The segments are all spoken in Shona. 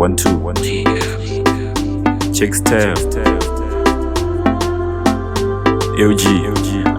One, two, one, two. Check style. LG.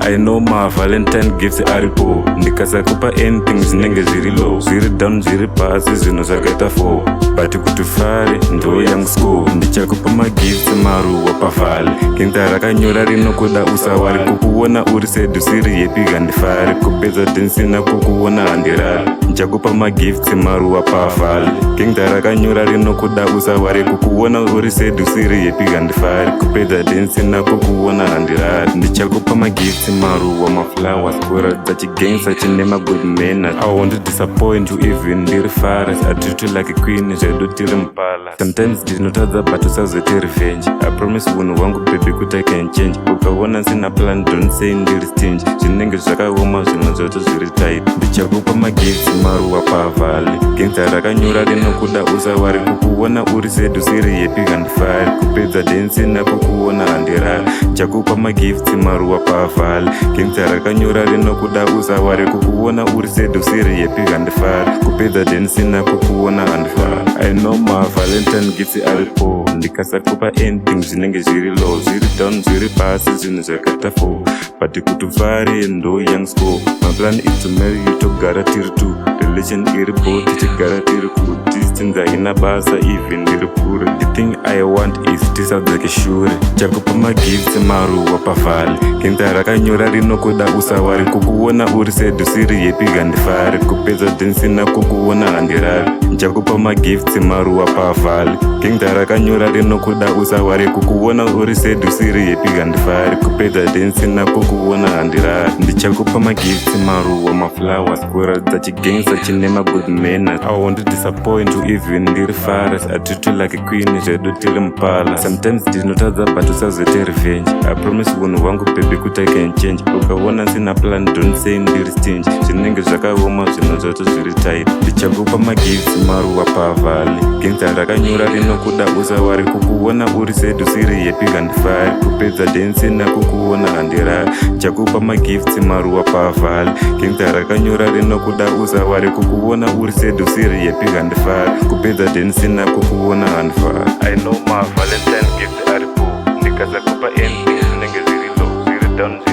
I know my Valentine gifts aripo. Ndikasakupa anything, zvinenge zviri low, zviri down, zviri pasi, zvinhu zvakaita 4, but kuti fare ndo yangu score. Ndichakupa magifts, maruwa paval. Gangsta rakanyora rinokuda, usaworry. Kukuona uri sad, usiri happy, handifari. Kupedza ndisina kukuona, handirari. Ndichakupa magifts, maruwa paval. Gangsta rakanyora rinokuda, usaworry. Kukuona uri sad, usiri happy, handifari. Kupedza ndisina kukuona, handirari. Ndichakupa magifts, maruwa, maflowers, kuratidza chigangsta chine magood manners. I won't disappoint you even ndiri far. I treat you like a queen, zvedu tiri mupala. Sometimes ndinotadza, but usazoite revenge. I promise unhu hwangu, baby, kuti I can change. Ukaona nsina plan, don't say ndiri stingy. Zvinenge zvakaoma, zvinhu zvacho zviri tight. Ndichakupa magifts, maruwa pavhali. Gangsta rakanyora rinokuda, usaworry. Kukuona uri sad, usiri happy, handifari. Kupedza ndisina kukuona, handirari. Ndichakupa magifts, maruwa pavhali. Gangsta rakanyora rinokuda, usaworry. Kukuona uri sad, usiri happy, handifari. Kupedza ndisina kukuona, handifari. I know my Valentine gifts aripo. Ndikasakupa anything, zvinenge zviri low, zviri down, zviri pasi, zvinhu zvakaita 4, but kuti ufare ndo yangu score. My plan is to marry you, togara tiri two, relation iripo, tichigara tiri ku distance haina basa even ndiri kure. The thing I want is tisadzoke shure. Chakupa magifts, maruwa pavhali. Gangsta rakanyora rinokuda, usaworry. Kukuona uri sad, usiri happy, handifari. Kupedza ndisina kukuona, handirari. Ndichakupa magifts, maruwa pavhali. Gangsta rakanyora rinokuda, usaworry. Kukuona uri sad, usiri happy, handifari. Kupedza ndisina kukuona, handirari. Ndichakupa magifts, maruwa, maflowers, kuratidza chigangsta chine magood manners. I won't disappoint you even ndiri far. I treat you like a queen, zvedu tiri mupala. Sometimes ndinotadza, but usazoite revenge. I promise unhu hwangu, baby, kuti I can change. Ukaona nsina plan, don't say ndiri stingy. Zvinenge zvakaoma, zvinhu zvacho zviri tight. Ndichakupa magifts, maruwa pavhali. Gangsta rakanyora rinokuda, usaworry. Kukuona uri sad, usiri happy, handifari. Kupedza ndisina kukuona, handirari. Ndichakupa magifts, maruwa pavhali. Gangsta rakanyora rinokuda, usaworry. Kukuona uri sad, usiri happy, handifari. Kupedza ndisina kukuona, handifari. I know my Valentine gifts aripo. Ndikasakupa anything, zvinenge zviri low, zviri down, zviri